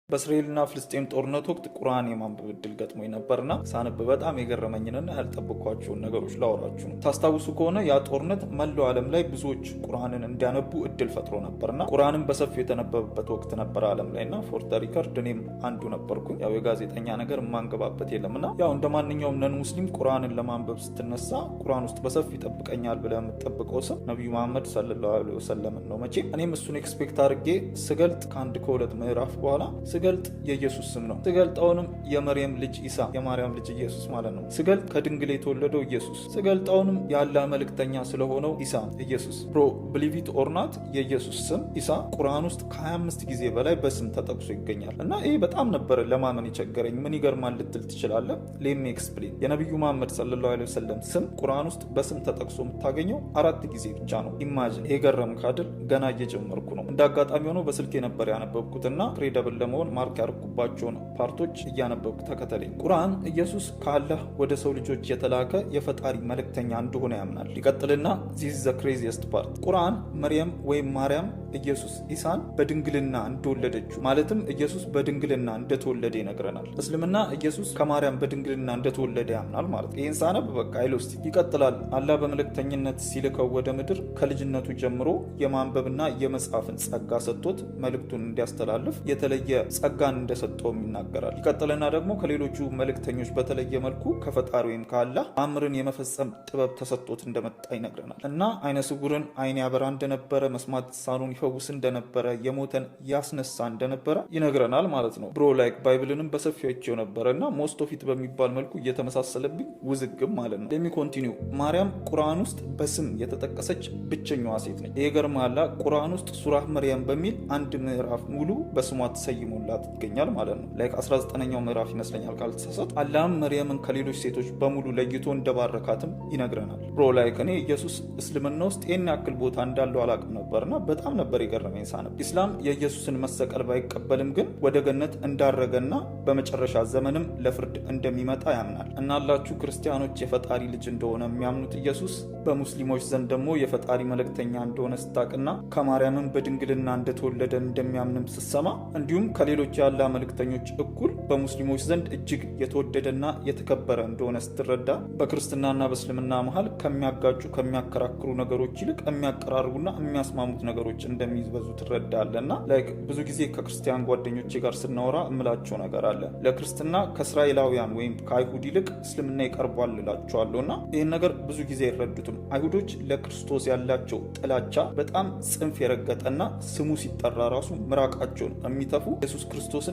በእስራኤልና ፍልስጤም ጦርነት ወቅት ቁርአን የማንበብ እድል ገጥሞኝ ነበርና ሳነብ በጣም የገረመኝንና ያልጠበኳቸውን ነገሮች ላወራችሁ ነው። ታስታውሱ ከሆነ ያ ጦርነት መላው ዓለም ላይ ብዙዎች ቁርአንን እንዲያነቡ እድል ፈጥሮ ነበርና ቁርአንን በሰፊው የተነበበበት ወቅት ነበር ዓለም ላይ። እና for the record እኔም አንዱ ነበርኩኝ። ያው የጋዜጠኛ ነገር የማንገባበት የለምና ያው እንደ ማንኛውም non ሙስሊም ቁርአንን ለማንበብ ስትነሳ ቁርአን ውስጥ በሰፊው ይጠብቀኛል ብለህ የምትጠብቀው ስም ነቢዩ መሐመድ ሰለላሁ ዐለይሂ ወሰለምን ነው መቼም። እኔም እሱን expect አድርጌ ስገልጥ ከአንድ ከሁለት ምዕራፍ በኋላ ስገልጥ የኢየሱስ ስም ነው። ስገልጠውንም የመርየም ልጅ ኢሳ፣ የማርያም ልጅ ኢየሱስ ማለት ነው። ስገልጥ ከድንግል የተወለደው ኢየሱስ፣ ስገልጠውንም የአላህ መልእክተኛ ስለሆነው ኢሳ ኢየሱስ። Bro, believe it or not፣ የኢየሱስ ስም ኢሳ ቁርአን ውስጥ ከ25 ጊዜ በላይ በስም ተጠቅሶ ይገኛል። እና ይህ በጣም ነበረ ለማመን የቸገረኝ። ምን ይገርማል ልትል ትችላለህ። Let me explain። የነቢዩ መሐመድ ሰለላሁ ዐለይሂ ወሰለም ስም ቁርአን ውስጥ በስም ተጠቅሶ የምታገኘው አራት ጊዜ ብቻ ነው። Imagine። ይሄ ገረም ካድል ገና እየጀመርኩ ነው። እንደ አጋጣሚ ሆኖ በስልክ ነበር ያነበብኩትና credible ለመሆን mark ያደረኩባቸውን part ኦች እያነበብኩ ተከተለኝ። ቁርአን ኢየሱስ ከአላህ ወደ ሰው ልጆች የተላከ የፈጣሪ መልእክተኛ እንደሆነ ያምናል። ይቀጥልና this is the craziest part፣ ቁርአን መርየም ወይም ማርያም ኢየሱስ ኢሳን በድንግልና እንደወለደችው፣ ማለትም ኢየሱስ በድንግልና እንደተወለደ ይነግረናል። እስልምና ኢየሱስ ከማርያም በድንግልና እንደተወለደ ያምናል ማለት ነው። ይህን ሳነብ በቃ I lost it። ይቀጥላል። አላህ በመልእክተኝነት ሲልከው ወደ ምድር ከልጅነቱ ጀምሮ የማንበብና የመጻፍን ጸጋ ሰጥቶት መልእክቱን እንዲያስተላልፍ የተለየ ጸጋን እንደሰጠውም ይናገራል። ይቀጥልና ደግሞ ከሌሎቹ መልእክተኞች በተለየ መልኩ ከፈጣሪ ወይም ከአላህ ተአምርን የመፈጸም ጥበብ ተሰጥቶት እንደመጣ ይነግረናል። እና አይነ ስውርን አይን ያበራ እንደነበረ፣ መስማት የተሳነውን ይፈውስ እንደነበረ፣ የሞተን ያስነሳ እንደነበረ ይነግረናል ማለት ነው። Bro, like Bible ንም በሰፊው አይቼው ነበረ እና most of it በሚባል መልኩ እየተመሳሰለብኝ ውዝግብ ማለት ነው። Let me continue። ማርያም ቁርአን ውስጥ በስም የተጠቀሰች ብቸኛዋ ሴት ነች። ይገርማላ፣ ቁርአን ውስጥ ሱራህ መርያም በሚል አንድ ምዕራፍ ሙሉ በስሟ ተሰይሞላት ይገኛል ማለት ነው። Like 19ኛው ምዕራፍ ይመስለኛል ካልተሳሳትኩ። አላህም መርየምን ከሌሎች ሴቶች በሙሉ ለይቶ እንደባረካትም ይነግረናል። Bro, like እኔ ኢየሱስ እስልምና ውስጥ ይህን ያክል ቦታ እንዳለው አላቅም ነበርና በጣም ነበር የገረመኝ ሳነብ። ኢስላም የኢየሱስን መሰቀል ባይቀበልም ግን ወደ ገነት እንዳረገና በመጨረሻ ዘመንም ለፍርድ እንደሚመጣ ያምናል። እናላችሁ ክርስቲያኖች የፈጣሪ ልጅ እንደሆነ የሚያምኑት ኢየሱስ በሙስሊሞች ዘንድ ደግሞ የፈጣሪ መልእክተኛ እንደሆነ ስታቅና ከማርያምም በድንግልና እንደተወለደ እንደሚያምንም ስትሰማ፣ እንዲሁም ከሌሎች የአላህ መልእክተኞች እኩል በሙስሊሞች ዘንድ እጅግ የተወደደና የተከበረ እንደሆነ ስትረዳ፣ በክርስትናና በእስልምና መሀል ከሚያጋጩ፣ ከሚያከራክሩ ነገሮች ይልቅ የሚያቀራርቡና የሚያስማሙት ነገሮች እንደሚበዙ ትረዳለህ። እና like ብዙ ጊዜ ከክርስቲያን ጓደኞቼ ጋር ስናወራ እምላቸው ነገር አለ። ለክርስትና ከእስራኤላውያን ወይም ከአይሁድ ይልቅ እስልምና ይቀርቧል እላቸዋለሁ። እና ይህን ነገር ብዙ ጊዜ አይረዱትም። አይሁዶች ለክርስቶስ ያላቸው ጥላቻ በጣም ጽንፍ የረገጠና ስሙ ሲጠራ ራሱ ምራቃቸውን የሚተፉ፣ ኢየሱስ ክርስቶስን